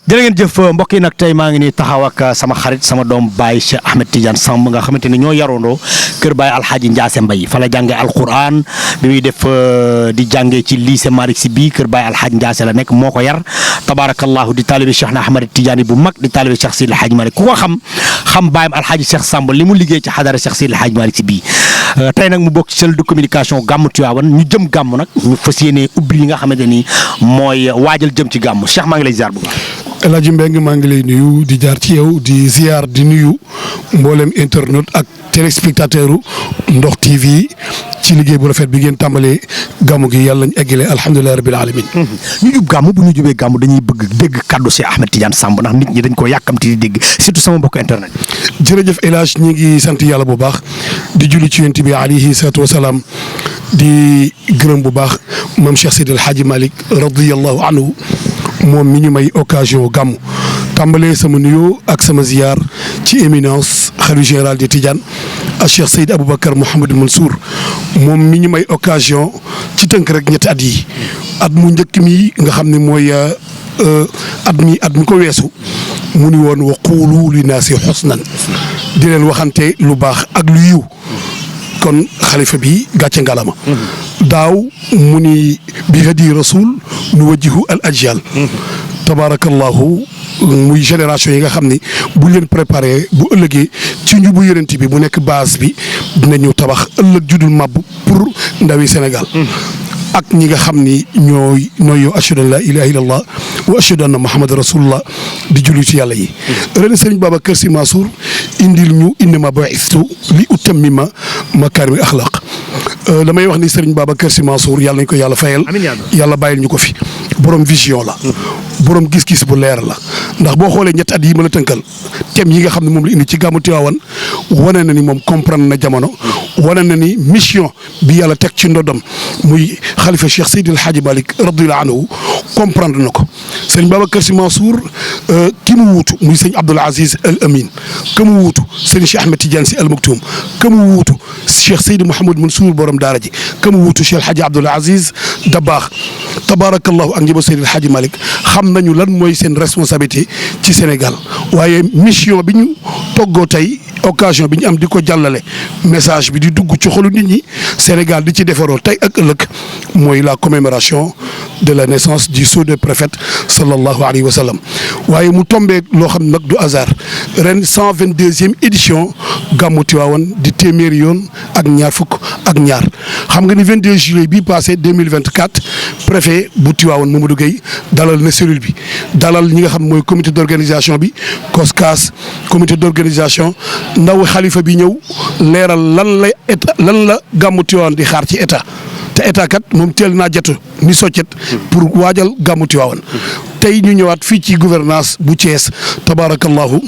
jërë ngeen jëf mbokk yi nag tey maa ngi nii taxaw ak sama xarit sama doom Baye Cheikh Ahmed Tidiane Samb nga xamante ni ñoo yarandoo kër Baye Alxaaji Ndiasse Mbaye fa la jàngee alquran bi muy def di jàngee ci lycée Malick Sy bii kër Baye Alxaaji Ndiasse la nekk moo ko yar tabarakallahu di taalibe Cheikh na Ahmed Tidiane bu mag di taalibe Cheikh Sidi Alxaaji Malick ku ko xam baayam Alxaaji Cheikh Samb li mu liggéey ci xadara Cheikh Sidi Alxaaji Malick Sy bii tey nag mu bokk ci cellule de communication gàmmu Tiwaawan ñu jëm gàmmu nag ñu fas yéene ubbi li nga xamante ni mooy waajal jëm ci gàmmu Cheikh maa ngi lay ziar bu baax. El Hadj Mbengue maa ngi lay nuyu di jaar ci yow di ziar di nuyu mboolem internet ak téléspectateur Ndox TV ci liggéey bu rafet bi ngeen tàmbalee gàmmu gi yàlla ñu eggale alhamdulilah rabbil alamin. ñu jub gàmmu bu ñu jubee gàmmu dañuy bëgg dégg kaddu Cheikh Ahmed Tidiane Samb ndax nit ñi dañ ko yàkkamti di dégg surtout sama mbokk internet. jërëjëf El Hadj ñi ngi sant yàlla bu baax di julli ci yonent bi alayhi salaatu wa salaam di gërëm bu baax maam Cheikh Seydi El Hadji Malick radiyallahu anhu moom mi ñu may occasion gàmmu tàmbalee sama nuyoo ak sama ziar ci éminence xalifa général de Tidiane ak Cheikh Seydi Aboubacar Mouhamadou Mansour moom mi ñu may occasion ci tënk rek ñetti at yi at mu njëkk mi nga xam ne mooy at mi ko weesu mu ni woon wa quulu li naasi xusnan di leen waxante lu baax ak lu yiw kon xalifa bi gàcce ngalama daaw mu ni bi hadi rasul nu wajjihu al ajyal tabarakallahu muy génération yi nga xam ni bu leen préparé bu ëllëgee ci njubu yonent bi mu nekk base bi dinañu tabax ëllëg judul màbb pour ndawi Sénégal ak ñi nga xam ni ñooy yow ashhadu an la ilaha illallah wa ashhadu anna muhammad rasulullah di julli ci yàlla yi ren sëriñ Babacar Sy Mansour indil ñu innama bu'istu li utammima makarimil axlaq damay wax ni sëriñ Babacar Sy Mansour yàlla nañ ko yàlla fayal yàlla bàyyil ñu ko fi borom vision la borom gis-gis bu leer la ndax boo xoolee ñetti at yi ma la tënkal thème yi nga xam ne moom la indi ci gàmmu Tiwaawan wane na ni moom comprendre na jamono wane na ni mission bi yàlla teg ci ndodam muy xalifa Cheikh Seydi El Hadji Malick radiyallahu anhu comprendre na ko sëñ Babacar Sy Mansour ki mu wuutu muy sëñ Abdoul Aziz Al Amin ka mu wuutu sëñ Cheikh Ahmed Tidiane Sy Al Maktoum ka mu wuutu Cheikh Seydi Mouhamadou Mansour borom daara ji ka mu wuutu Cheikh El Hadji Abdoul Aziz Dabakh tabarakallahu ak njëba Seydi El Hadji Malick xam nañu lan mooy seen responsabilité ci Sénégal waaye mission bi ñu toggoo tey occasion bi ñu am di ko jàllale message bi di dugg ci xolu nit ñi Sénégal di ci defaroo tey ak ëllëg mooy la commémoration de la naissance du sceau de prophète sallallahu alayhi wa sallam waaye mu tombé loo xam nag du hasard ren 122e édition gàmmu Tiwaawan di téeméeri yoon ak ñaar fukk ak ñaar xam nga ni 22 juillet bii passé 2024 préfet bu Tiwaawan Mamadou Gueye dalal na cellule bi dalal ñi nga xam mooy comité d'organisation bi COSCAS comité d'organisation ndaw xalifa bi ñëw leeral lan la gàmmu Tiwaawan di xaar ci état te état kat moom teel naa jot ni soccet pour waajal gàmmu Tiwaawan tey ñu ñëwaat fii ci gouvernance bu Thiès tabarakallahu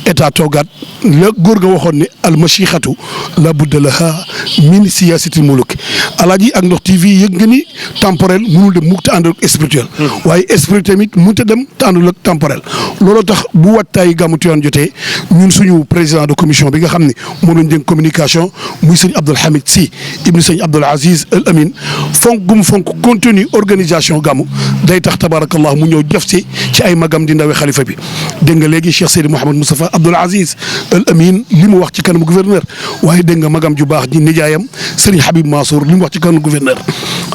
état toogaat la góor ga waxoon ne almachixatu la budda laha min siyaasati muluk alaaji ak Ndox TV yëg nga ni temporel mënul dem mukk te àndul ak spirituel waaye spirituel tamit mënut a dem te àndul ak temporel looloo tax bu wattaayi gàmmu Tiwaawan jotee ñun suñu président de commission bi nga xam ne moom lañ dénk communication muy sëñ Abdoul Hamid Sy ibnu sëñ Abdoul Aziz Al Amin fonk contenu organisation gàmmu day tax tabarakallah mu ñëw def ci ay magam di ndawe xalifa bi dégg nga léegi Cheikh Seydi Mouhamed Moustapha Abdoul Aziz Al Amin li mu wax ci kanamu gouverneur waaye dégg nga magam ju baax ji nijaayam Serigne Habib Mansour li mu wax ci kanamu gouverneur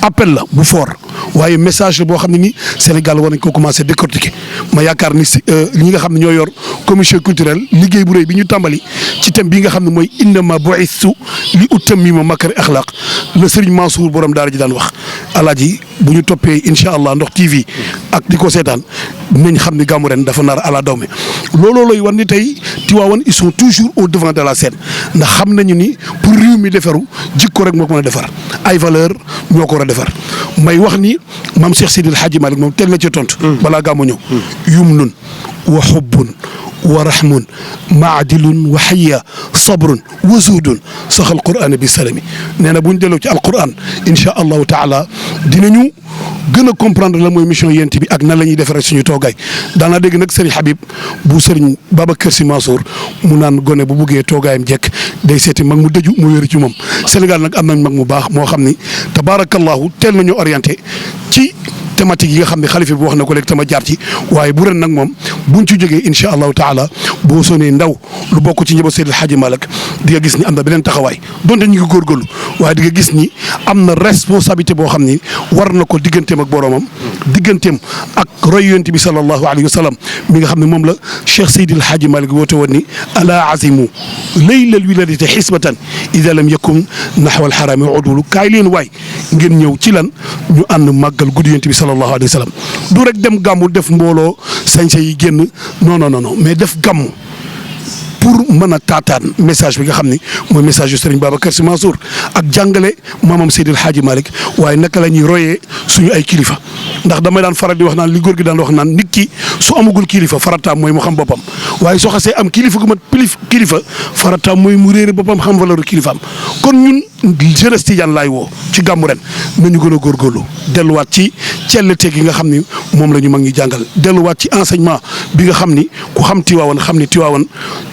appel la bu fort waaye message la boo xam ne ni Sénégal war nañ ko commencé décortiquer ma yaakaar ni ñi nga xam ne ñoo yor commission culturelle liggéey bu rëy bi ñu tàmbali ci thème bi nga xam ne mooy innama bu'istu li utammima makari axlaq la Serigne Mansour borom daara ji daan wax alaaji bu ñu toppee incha allah Ndox TV ak di ko seetaan dinañ xam ni gàmmu ren dafa nar ala dawme looloo lay wan ni tey Tiwaawan ils sont toujours au devant de la scène ndax xam nañu ni pour réew mi defaru jikko rek moo ko mën a defar ay valeur ñoo ko war a defar may wax ni maam Cheikh Seydi El Hadji Malick moom teel na ci tontu. balaa gàmmu ñëw yumnun wa xubbun wa rahmun maadilun wa xayya sabrun wa zuudun saxal qur'aan bi salami nee na bu ñu delloo ci alquran incha allahu taala dinañu gën a comprendre la mooy mission yent bi ak nan la ñuy defaree suñu toogaay daanaa dégg nag Serigne Habib bu Serigne Babacar Sy Mansour mu naan gone bu buggee toogaayam jekk day seeti mag mu dëju mu wéeru ci moom Sénégal nag am nañ mag mu baax moo xam ni tabaarakallahu teel nañu orienté ci thématique yi nga xam ne xalifa bi wax na ko léegi tama jaar ci waaye bu ren nag moom buñ ci jógee incha allahu taala boo sonee ndaw lu bokk ci njaboot Seydil Hadji Malick di nga gis ni am na beneen taxawaay donte ñu ngi góorgóorlu waaye di nga gis ni am na responsabilité boo xam ni war na ko digganteem ak boroomam digganteem ak roy yonent bi sallallahu alayhi wa sallam mi nga xam ne moom la Cheikh Seydil Hadji Malick woote woon ni ala azimu laylal wiladati xisbatan ida lam yakun naxwa alxarami udulu kaay leen waay ngeen ñëw ci lan ñu ànd màggal guddi yonent bi sallallahu alayhi wa sallam du rek dem gàmmu def mbooloo sañse yi génn non mais def gàmmu pour mën a taataan message bi nga xam ni mooy message yu Serigne Babacar Sy Mansour ak jàngale maamam Seydil Hadji Malick waaye naka la ñuy royee suñu ay kilifa ndax damay daan faral di wax naan li góor gi daan wax naan nit ki su amagul kilifa farataam mooy mu xam boppam waaye soo xasee am kilifa gu mat kilifa farataam mooy mu réere boppam xam valeur kilifaam kon ñun jeunesse Tidiane laay woo ci gàmmu ren nañu gën a góorgóorlu delluwaat ci cellete gi nga xam ni moom la ñu mag ñi jàngal delluwaat ci enseignement bi nga xam ni ku xam Tiwaawan xam ni Tiwaawan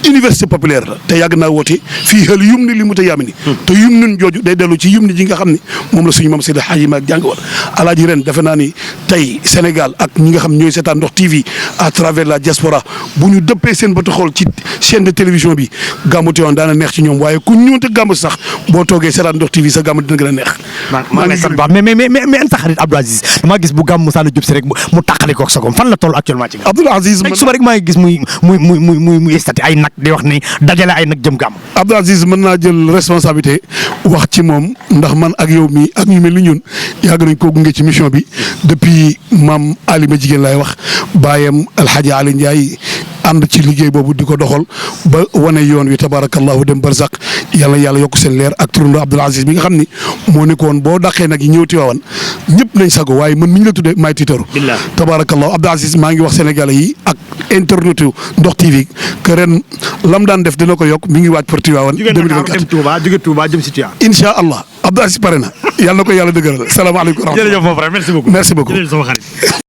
université populaire la te yàgg naa woote fii xel yum ni li mu ta yàmmi te yum nun jooju day dellu ci yum ni ji nga xam ni moom la suñu maam Seydi Hadji Malick jàng woon alaaji ren defe naa ni tey Sénégal ak ñi nga xam ñooy seetaan Ndox TV à travers la diaspora bu ñu dëppee seen bët xool ci chaîne de télévision bi gàmmu Tiwaawan daana neex ci ñoom waaye ku ñëwante gàmmu sax boo toogee seetaan Ndox TV sa gàmmu dina gën a neex. maa ngi lay sant baax mais sa xarit Abdou Aziz damaa gis bu gàmmu Sall jub si rek mu tàqali koog sagom fan la toll actuellement ci gàmm. Abdou Aziz man suba rek maa ngi gis muy estati ay nag di wax ni dajale ay nag jëm gàmm. Abdou Aziz mën naa jël responsabilité wax ci moom ndax man ak yow mi ak ñu mel ni ñun yàgg nañ koo gunge ci mission bi depuis maam Alima jigéen laay wax baayam Alhaji Ali Ndiaye ànd ci liggéey boobu di ko doxal ba wane yoon wi tabarakallahu dem barzak yàlla yokk seen leer ak turando Abdoul Aziz bi nga xam ni moo ne ko woon boo daqee nag yi ñëw Tiwaawan ñëpp nañ sago waaye man mi ñu la tuddee maay tiitaru tabarakallahu Abdoul Aziz maa ngi wax sénégalais yi ak internet Ndox TV que ren lam daan def dina ko yokk mi ngi waaj pour Tiwaawan 2024 jóge Touba jëm si Tiwaawan incha allah Abdoul Aziz pare na yàlla na ko yàlla dëgëral salaamaaleykum jërëjëf mon frère merci beaucoup merci beaucoup